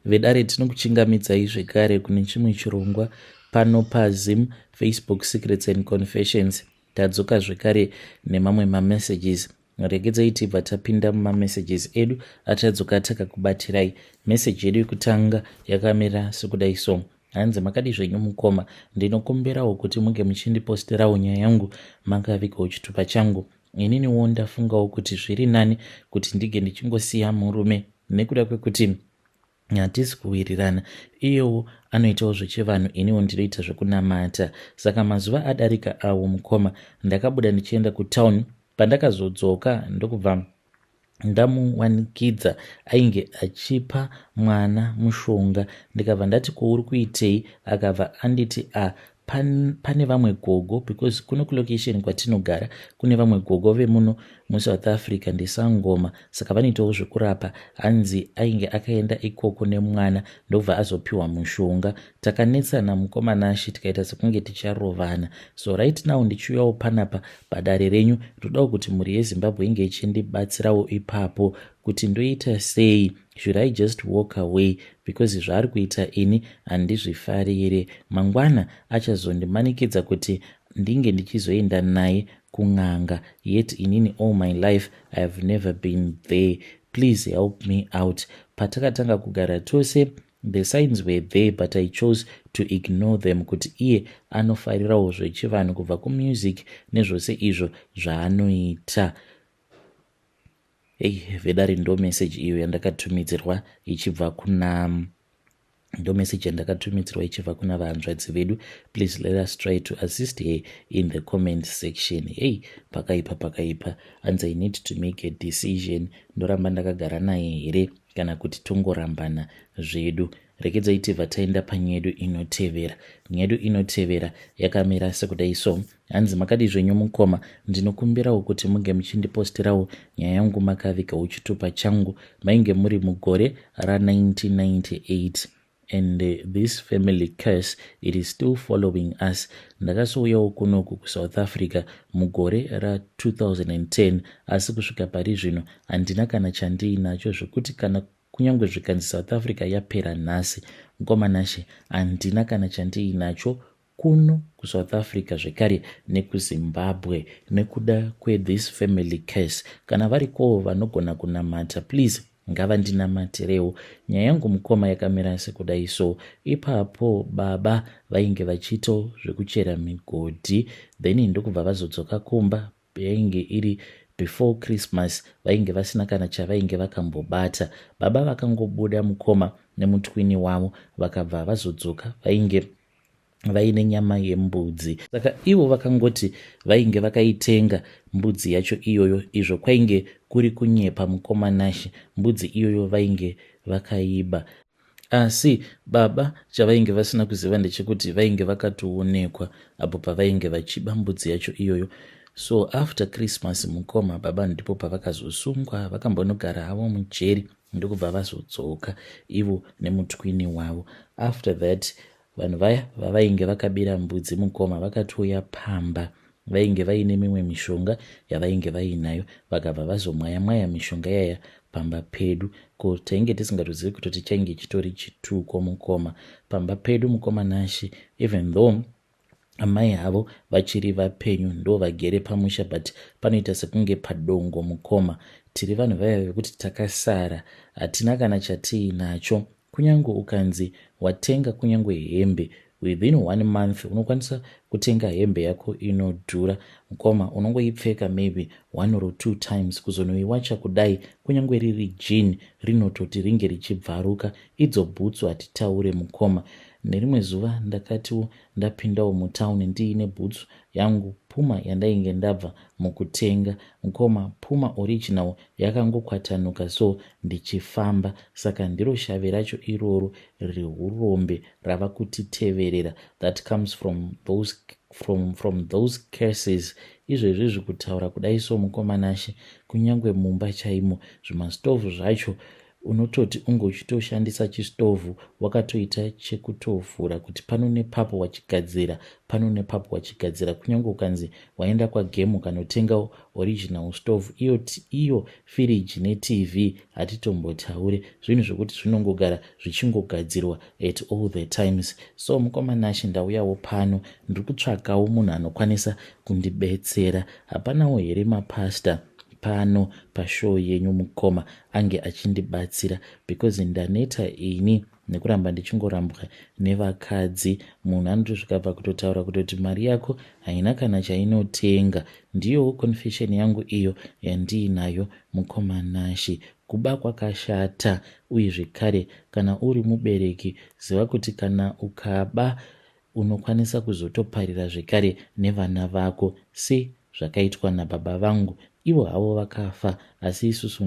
Vedare tinokuchingamidzai zvekare kune chimwe chirongwa pano paZim Facebook Secrets and Confessions. Tadzoka zvekare nemamwe mamessages. Regedzai tibva tapinda mumamessages edu atadzoka takakubatirai. Message yedu yekutanga yakamira sekudai so. Hanzi makadii zvenyu mukoma, ndinokumbirawo kuti munge muchindiposterawo nyaya yangu makavigawo chitupa changu. Ininiwo ndafungawo kuti zviri nani kuti ndige ndichingosiya murume nekuda kwekuti hatisi kuwirirana. Iyewo anoitawo zvechivanhu iniwo ndinoita zvekunamata. Saka mazuva adarika awo mukoma ndakabuda ndichienda kutown pandakazodzoka ndokubva ndamuwanikidza ainge achipa mwana mushonga ndikabva ndati ko uri kuitei akabva anditi a ah, pan, pane vamwe gogo because kuno kulocation kwatinogara kune vamwe gogo vemuno musouth africa ndisangoma saka vanoitawo zvekurapa hanzi ainge akaenda ikoko nemwana ndobva azopiwa mushonga takanetsana mukoma Nashe tikaita sekunge ticharovana so right now ndichiuyawo panapa padare renyu ndodawo kuti mhuri yezimbabwe inge ichindibatsirawo ipapo kuti ndoita sei should i just walk away because zvaari kuita ini handizvifarire mangwana achazondimanikidza kuti ndinge ndichizoenda naye kun'anga yet inini all my life i have never been there please help me out patakatanga kugara tose The signs were there but I chose to ignore them kuti iye anofarirawo zvechivanhu kubva kumusic nezvose izvo zvaanoita. Hey, vedare ndo message iyo yandakatumidzirwa ichibva kuna ndo message yandakatumidzirwa ichibva kuna vahanzvadzi vedu. Please let us try to assist her in the comment section. Hey, pakaipa pakaipa. Hanzi I need to make a decision. Ndoramba ndakagara naye here kana kuti tongorambana zvedu. Regedzai tibva taenda panyaya yedu inotevera. Nyaya yedu inotevera yakamira sekudai so. Hanzi makadii zvenyu mukoma, ndinokumbirawo kuti munge muchindipostirawo nyaya yangu makavigawo chitupa changu. Mainge muri mugore ra 1998 and this family curse it is still following us. Ndakasouyawo kunoku kuSouth Africa mugore ra 2010 asi kusvika pari zvino handina kana chandiinacho zvekuti kana kunyange zvikanzi South Africa yapera nhasi mukoma Nashe handina kana chandiinacho kuno kuSouth Africa zvekare nekuZimbabwe nekuda kwethis family curse. Kana varikowo vanogona kunamata please ngavandinamatirewo. Nyaya yangu mukoma yakamira sekudai so ipapo baba vainge vachiito zvekuchera migodhi then ndokubva vazodzoka kumba yainge iri before Christmas vainge vasina kana chavainge vakambobata. Baba vakangobuda mukoma nemutwini wavo vakabva vazodzoka vainge vaine nyama yembudzi saka ivo vakangoti vainge vakaitenga mbudzi yacho iyoyo izvo kwainge kuri kunyepa mukoma Nashe mbudzi iyoyo vainge vakaiba asi baba chavainge vasina kuziva ndechekuti vainge vakatoonekwa apo pavainge vachiba mbudzi yacho iyoyo so after Christmas mukoma baba ndipo pavakazosungwa vakambonogara havo mujeri ndokubva vazodzoka ivo nemutwini wavo after that Vanhu vaya vavainge vakabira mbudzi mukoma vakatouya pamba vainge vaine mimwe mishonga yavainge vainayo vakabva vazomwaya mwaya mishonga yaya pamba pedu ko tainge tisingatozivi kutoti chainge chitori chituko mukoma pamba pedu mukoma Nashe even though amai havo vachiri vapenyu ndo vagere pamusha but panoita sekunge padongo mukoma tiri vanhu vaya vekuti takasara hatina kana chatiinacho Kunyange ukanzi watenga kunyange hembe within one month unokwanisa kutenga hembe yako inodhura mukoma unongoipfeka maybe one or two times kuzonoiwacha kudai kunyange riri jean rinototi ringe richibvaruka idzo bhutsu hatitaure mukoma nerimwe zuva ndakatiwo ndapindawo mutown ndiine bhutsu yangu puma yandainge ndabva mukutenga mukoma puma original yakangokwatanuka so ndichifamba saka ndiro shavi racho iroro rehurombe rava kutiteverera that comes from those, from, from those curses izvezvizvi kutaura kudai so mukoma Nashe kunyangwe mumba chaimo zvimastovhu zvacho Unototi unge uchitoshandisa chistovhu wakatoita chekutovhura kuti pano nepapo wachigadzira, pano nepapo wachigadzira. Kunyange ukanzi waenda kwagame ukanotenga original stove iyo, iyo firiji neTV hatitombotaure, zvinhu zvokuti zvinongogara zvichingogadzirwa at all the times. So mukoma Nashe, ndauyawo pano, ndiri kutsvakawo munhu anokwanisa kundibetsera. Hapanawo here mapasta pano pashow yenyu, mukoma, ange achindibatsira? Because ndaneta ini nekuramba ndichingorambwa nevakadzi. Munhu anotosvika pakutotaura kutoti mari yako haina kana chainotenga. Ndiyowo confession yangu iyo yandiinayo, mukoma Nashe. Kuba kwakashata, uye zvekare kana uri mubereki, ziva kuti kana ukaba unokwanisa kuzotoparira zvekare nevana vako, sezvakaitwa nababa vangu. Ivo havo vakafa, asi isusu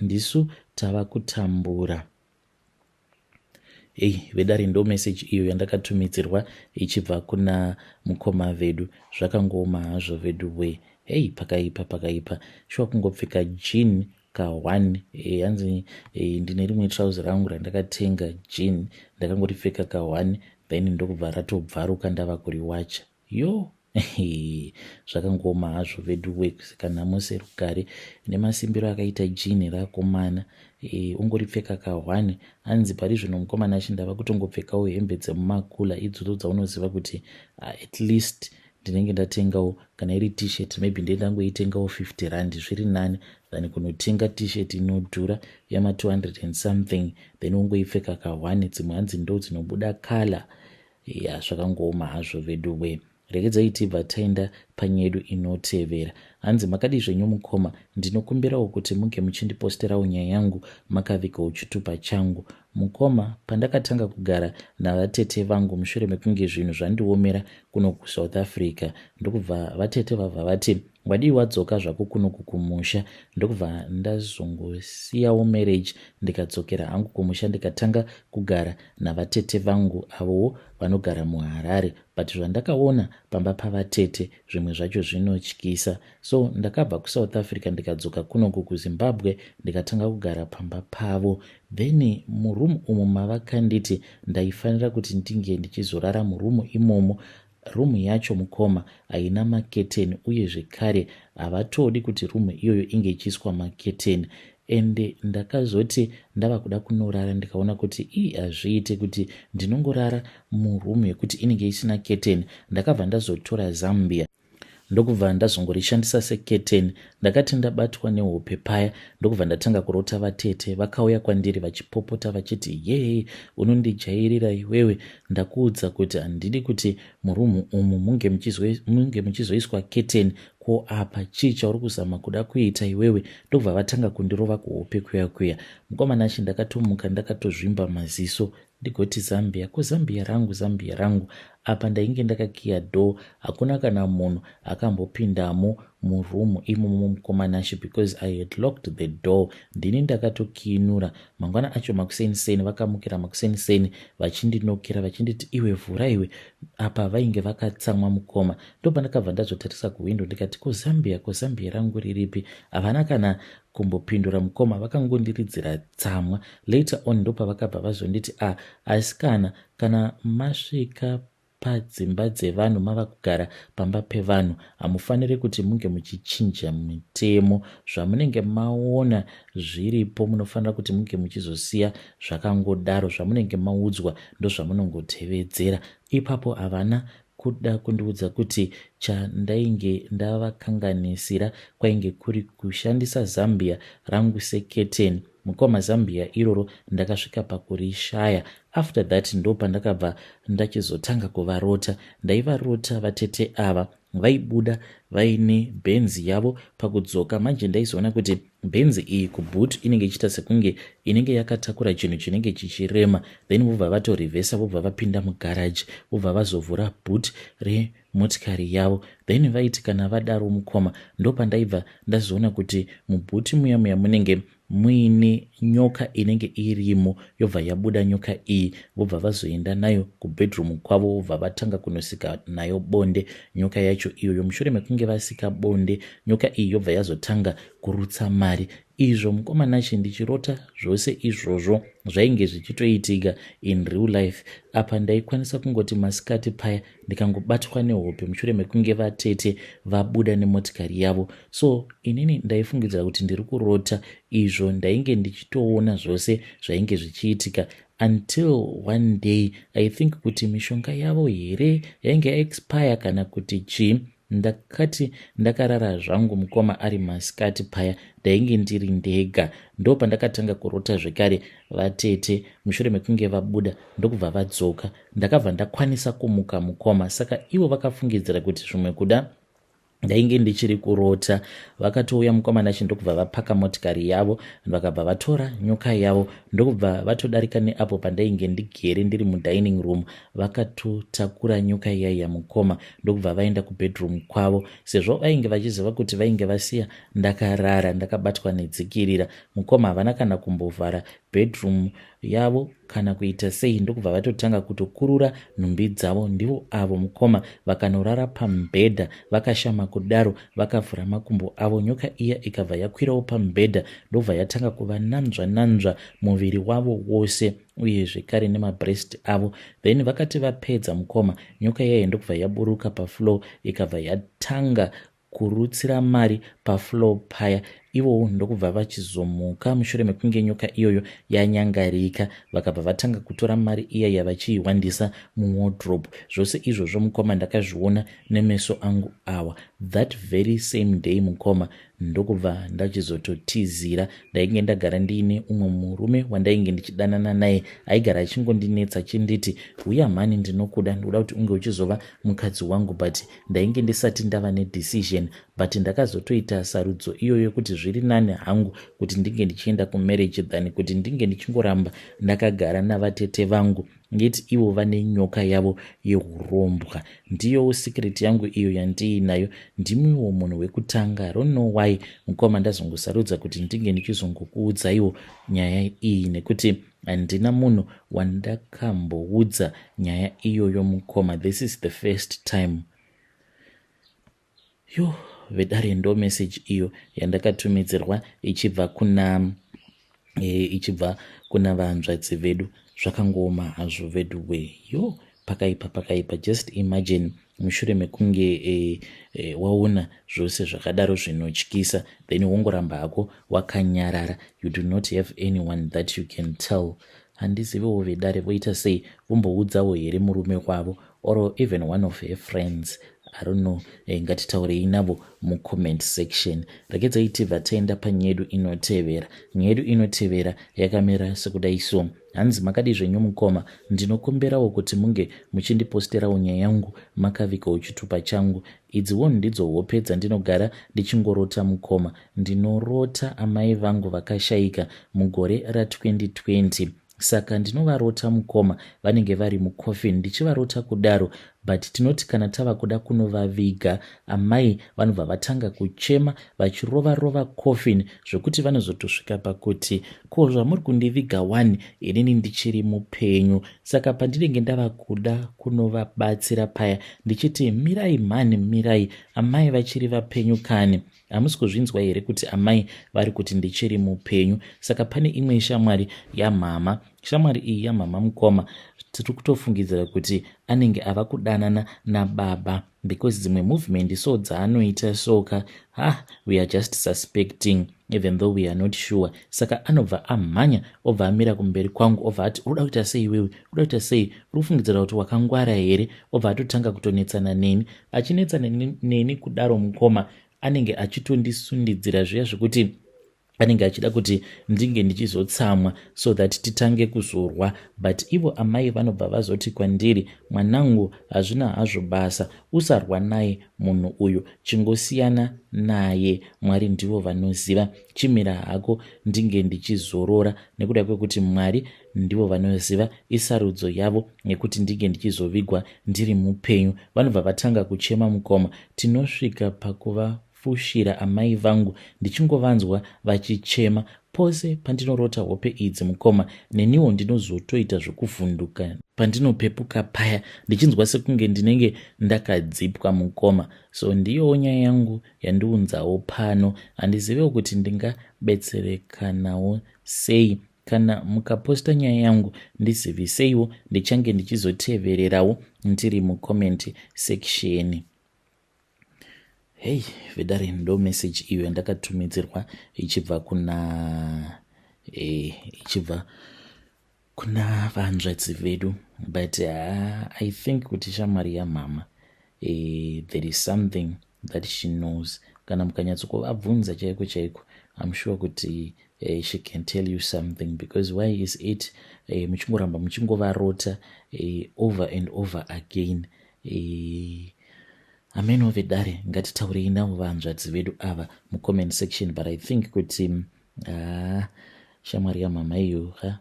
ndisu tava kutambura. Ei vedare, ndo meseji iyo yandakatumidzirwa ichibva kuna mukoma vedu. Zvakangooma hazvo vedu we. Hei, pakaipa, pakaipa shuwa. Kungopfeka jean ka1, hanzi ndine rimwe trouser rangu randakatenga, jean, ndakangoripfeka ka1, then ndokubva ratobvaruka, ndava kuriwacha. Yo, zvakangooma hazvo vedu we. Kuseka nhamo serugare nemasimbiro akaita jean rakomana, ungoripfeka ka1. Hanzi pari zvino, mukomana achi, ndava kutongopfekawo hembe dzemumakula idzodzo dzaunoziva kuti at least ndinenge ndatengawo kana iri T-shirt, maybe ndendangoitengawo 50 rand, zviri nani than kunotenga T-shirt inodhura yama200 and something, then ungoipfeka ka1. Dzimwe hanzi ndo dzinobuda colour ya. Zvakangooma hazvo vedu we. Regedzai tibva taenda panyedu inotevera. Hanzi, "Makadi zvenyu mukoma? Ndinokumbirawo kuti muge muchindiposterawo nyaya yangu makavigawo chitupa changu. Mukoma, pandakatanga kugara navatete vangu mushure mekunge zvinhu zvandiomera kuno kuSouth Africa, ndokubva vatete vabva vati, 'Wadii wadzoka zvako kunoku kumusha?' Ndokubva ndazongosiyawo marriage, ndikadzokera hangu kumusha, ndikatanga kugara navatete vangu avowo vanogara muHarare. But zvandakaona pamba pavatete, zvimwe zvacho zvinotyisa. So ndakabva kuSouth Africa, ndikadzoka kunoku kuZimbabwe, ndikatanga kugara pamba pavo. Then murumu umu mavakanditi ndaifanira kuti ndinge ndichizorara murumu imomo, rumu yacho, mukoma, haina maketeni, uye zvekare havatodi kuti rumu iyoyo inge ichiiswa maketeni. Ende ndakazoti ndava kuda kunorara, ndikaona kuti ii, hazviite kuti ndinongorara murumu yekuti inenge isina keteni. Ndakabva ndazotora zambia, ndokubva ndazongorishandisa seketeni. Ndakati ndabatwa nehope paya, ndokubva ndatanga kurota vatete vakauya kwandiri vachipopota vachiti, 'Yee, unondijairira iwewe. Ndakuudza kuti handidi kuti murumu umu munge muchizoiswa keteni. Ko apa chii chauri kuzama kuda kuita iwewe?' Ndokubva vatanga kundirova kuhope kuya kuya. Mukomana achi, ndakatomuka ndakatozvimba maziso, ndigoti, 'Zambia, ko zambia rangu, zambia rangu?' Apa ndainge ndakakiya door, hakuna kana munhu akambopindamo murumu imomo, mukomanashi, because I had locked the door. Ndini ndakatokiinura. Mangwana acho makuseniseni, vakamukira makuseniseni vachindinokera vachinditi, 'Iwe, vhura iwe.' Apa vainge vakatsamwa, mukoma. Ndopandakabva ndazotarisa kuhwindo, ndikati, 'Ko zambia, ko zambia rangu riripi?' Havana kana kumbopindura, mukoma, vakangondiridzira tsamwa. Later on ndopavakabva vazonditi, 'A ah, asi kana masvika padzimba dzevanhu, mava kugara pamba pevanhu, hamufaniri kuti munge muchichinja mitemo. Zvamunenge maona zviripo, munofanira kuti munge muchizosiya zvakangodaro. Zvamunenge maudzwa ndozvamunongotevedzera.' Ipapo havana kuda kundiudza kuti chandainge ndavakanganisira kwainge kuri kushandisa zambia rangu seketeni. Mukoma, zambia iroro ndakasvika pakurishaya. After that ndo pandakabva ndachizotanga kuvarota. Ndaivarota vatete ava, vaibuda vaine bhenzi yavo. Pakudzoka manje, ndaizoona kuti bhenzi iyi kuboot inenge ichiita sekunge inenge yakatakura chinhu chinenge chichirema. Then vobva vatorivhesa, vobva vapinda mugaraji, vobva vazovhura boot remotikari yavo. Then vaiti kana vadaro, mukoma, ndopandaibva ndazoona kuti muboot muya muya munenge muine nyoka inenge irimo. Yobva yabuda nyoka iyi, vobva vazoenda nayo kubedroom kwavo, vobva vatanga kunosika nayo bonde, nyoka yacho iyoyo. Mushure mekunge vasika bonde, nyoka iyi yobva yazotanga kurutsa mari. Izvo mukoma Nashe ndichirota zvose izvozvo zvainge zvichitoitika in real life. Apa ndaikwanisa kungoti masikati paya ndikangobatwa nehope mushure mekunge vatete vabuda nemotikari yavo. So inini ndaifungidzira kuti ndiri kurota izvo ndainge ndichitoona zvose zvainge zvichiitika until one day I think kuti mishonga yavo here yainge yaexpire kana kuti chii. Ndakati ndakarara zvangu mukoma ari masikati paya ndainge ndiri ndega ndopandakatanga kurota zvekare vatete mushure mekunge vabuda ndokubva vadzoka. Ndakabva ndakwanisa kumuka mukoma saka ivo vakafungidzira kuti zvimwe kuda ndainge ndichiri kurota. Vakatouya mukoma Nashe ndokubva vapaka motikari yavo vakabva vatora nyoka yavo ndokubva vatodarika neapo pandainge ndigere ndiri mudining room. Vakatotakura nyoka iyaiya mukoma ndokubva vaenda kubedroom kwavo sezvo vainge vachiziva kuti vainge vasiya ndakarara ndakabatwa nedzikirira. Mukoma havana kana kumbovhara bedroom yavo kana kuita sei ndokubva vatotanga kutokurura nhumbi dzavo. Ndivo avo mukoma vakanorara pamubhedha vakashama kudaro vakavhura makumbo avo. Nyoka iya ikabva yakwirawo pamubhedha ndobva yatanga kuvananzva nanzva muviri wavo wose uye zvekare nemabreast avo. Then vakati vapedza mukoma nyoka iyaye ndokubva yaburuka pafloor ikabva yatanga kurutsira mari pafloor paya. Ivowo ndokubva vachizomuka mushure mekunge nyoka iyoyo yanyangarika vakabva vatanga kutora mari iya yavachiiwandisa muwardrobe. Zvose izvozvo mukoma ndakazviona nemeso angu awa. That very same day mukoma ndokubva ndachizototizira. Ndainge ndagara ndiine umwe murume wandainge ndichidanana naye aigara achingondinetsa achinditi huya mhani ndinokuda ndikuda kuti unge uchizova mukadzi wangu but ndainge ndisati ndava nedecision but ndakazotoita sarudzo iyoyo yekuti zviri nani hangu kuti ndinge ndichienda kumarriage than kuti ndinge ndichingoramba ndakagara navatete vangu ngeti ivo vane nyoka yavo yehurombwa. Ndiyowo secret yangu iyo yandiinayo. Ndimiwo munhu wekutanga. I don't know why mukoma ndazongosarudza kuti ndinge ndichizongokuudzaiwo nyaya iyi nekuti handina munhu wandakamboudza nyaya iyoyo mukoma. This is the first time. Yoh vedare ndo message iyo yandakatumidzirwa ichibva kuna e, ichibva kuna vanzvadzi vedu. Zvakangooma hazvo veduwe. Yo pakaipa pakaipa. Just imagine mushure mekunge e, e, waona zvose zvakadaro zvinotyisa then wongoramba hako wakanyarara. You do not have anyone that you can tell. Handizivewo vedare voita sei vomboudzawo here murume wavo or even one of her friends. I don't know. Ngatitaurei navo mucomment section. Regedzai tibva taenda panyedu inotevera. Nyedu inotevera yakamira sekudai so. Hanzi makadii zvenyu mukoma, ndinokumbirawo kuti munge muchindiposterawo nyaya yangu makavigawo chitupa changu. Idziwo ndidzo hope dzandinogara ndichingorota mukoma. Ndinorota amai vangu vakashaika mugore ra2020. Saka ndinovarota mukoma vanenge vari mucoffin ndichivarota kudaro but tinoti kana tava kuda kunovaviga amai vanobva vatanga kuchema vachirova rova coffin zvekuti vanozotosvika pakuti ko zvamuri kundiviga wani inini ndichiri mupenyu. Saka pandinenge ndava kuda kunovabatsira paya ndichiti mirai mhani mirai amai vachiri vapenyu kani. Hamusi kuzvinzwa here kuti amai vari kuti ndichiri mupenyu? Saka pane imwe shamwari yamhama. Shamwari iyi yamhama mukoma tiri kutofungidzira kuti anenge ava kudanana nababa because dzimwe movement so dzaanoita soka ha we are just suspecting even though we are not sure. Saka anobva amhanya obva amira kumberi kwangu obva ati unoda kuita sei iwewe, unoda kuita sei, uri kufungidzira kuti wakangwara here? Obva atotanga kutonetsana neni. Achinetsana neni kudaro mukoma anenge achitondisundidzira zviya zvekuti anenge achida kuti ndinge ndichizotsamwa so that titange kuzorwa, but ivo amai vanobva vazoti kwandiri mwanangu hazvina hazvo basa usarwa naye munhu uyu chingosiyana naye Mwari ndivo vanoziva chimira hako ndinge ndichizorora nekuda kwekuti Mwari ndivo vanoziva isarudzo yavo yekuti ndinge ndichizovigwa ndiri mupenyu. Vanobva vatanga kuchema mukoma tinosvika pakuva. Ndakafushira amai vangu ndichingovanzwa vachichema. Pose pandinorota hope idzi mukoma, neniwo ndinozotoita zvekuvhunduka pandinopepuka paya ndichinzwa sekunge ndinenge ndakadzipwa mukoma. So ndiyowo nyaya yangu yandiunzawo pano. Handizivewo kuti ndingabetserekanawo sei. Kana mukaposta nyaya yangu ndiziviseiwo, ndichange ndichizotevererawo ndiri mucomment section. Hei vedare, ndo message iyo yandakatumidzirwa ichibva kuna ichibva kuna vanzvadzi vedu. But I think kuti shamwari yamama, there is something that she knows. Kana mukanyatsokuvabvunza chaiko chaiko, I'm sure kuti she can tell you something, because why is it muchingoramba muchingovarota over and over again? Ameno vedare, ngatitaurei navo vanzvadzi vedu ava mucomment section. But I think kuti shamwari yamama iyo ha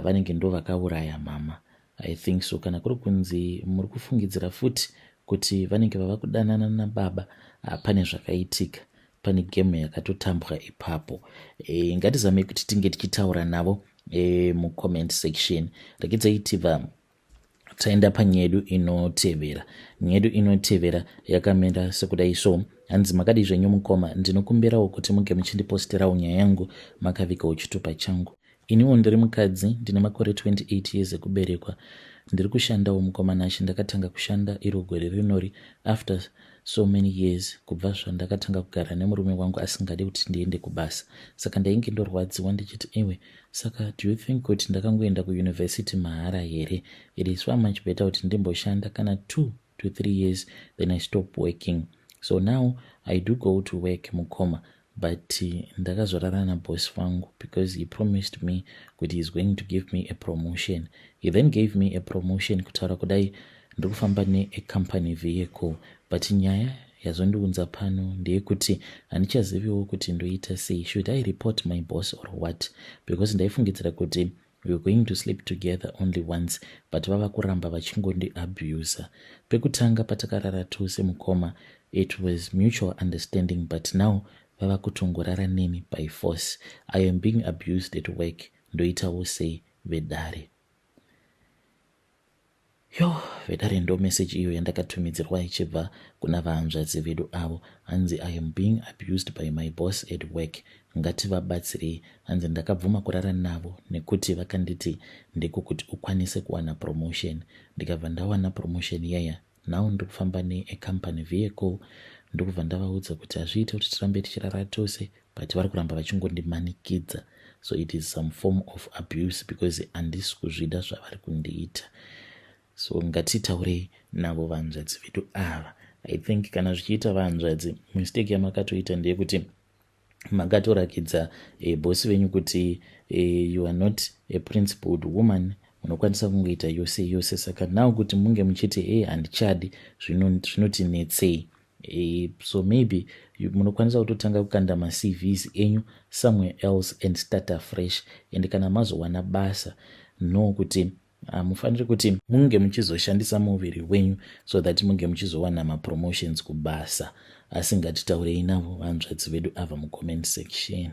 vanenge ndo vakauraya mama, I think so. Kana kuri kunzi muri kufungidzira futi kuti vanenge vava kudanana nababa, pane zvakaitika, pane game yakatotambwa ipapo. Ngatizamei kuti tinge tichitaura navo mucomment section. Rekidzai tibva taenda panyaya yedu inotevera. Nyaya yedu inotevera yakamira sekudai so. Hanzi, "Makadi zvenyu mukoma? Ndinokumbirawo kuti muge muchindiposterawo nyaya yangu makavigawo chitupa changu. Iniwo ndiri mukadzi, ndine makore 28 years ekuberekwa. Ndiri kushandawo mukoma Nashe. Ndakatanga kushanda iro gore rinori after so many years kubva zvandakatanga kugara nemurume wangu asingadi kuti ndiende kubasa. Saka ndainge ndorwadziwa ndichiti, iwe, saka do you think kuti ndakangoenda kuyunivhesiti mahara here? It is far much better kuti ndimboshanda kana 2 to 3 years, then I stop working. So now I do go to work mukoma, but ndakazorara naboss vangu because he promised me kuti he is going to give me a promotion. He then gave me a promotion. Kutaura kudai ndiri kufamba neacompany vehicle. But nyaya yazondiunza pano ndeyekuti handichaziviwo kuti ndoita sei. Should I report my boss or what? Because ndaifungidzira kuti we were going to sleep together only once, but vava kuramba vachingondiabusa. Pekutanga patakarara tose mukoma, it was mutual understanding, but now vava kutongorara neni by force. I am being abused at work. Ndoitawo sei vedare?" Yo vedare, ndo message iyo yandakatumidzirwa ichibva kuna vahanzvadzi vedu avo. Hanzi, "I am being abused by my boss at work, ngativabatsirei." Hanzi, "Ndakabvuma kurara navo nekuti vakanditi ndiko kuti ukwanise kuwana promotion. Ndikabva ndawana promotion iyaya. Now ndiri kufamba neacompany vehicle. Ndokubva ndavaudza kuti hazviite kuti tirambe tichirara tose, but vari kuramba vachingondimanikidza. So it is some form of abuse because handisi kuzvida zvavari kundiita. So ngatitaurei navo vanzvadzi vedu ava." I think kana zvichiita vanzvadzi, mistake yamakatoita ndeyekuti makatorakidza bosi venyu kuti you are not a principled woman, munokwanisa kungoita yose yose. Saka now kuti munge muchiti, "E, handichadi," zvinotinetsei. So maybe munokwanisa kutotanga kukanda maCVs enyu somewhere else and start afresh. And kana mazowana basa, no kuti hamufaniri kuti munge muchizoshandisa muviri wenyu so that munge muchizowana mapromotions kubasa. Asi ngatitaurei navo vanzvadzi vedu ava mucomment section.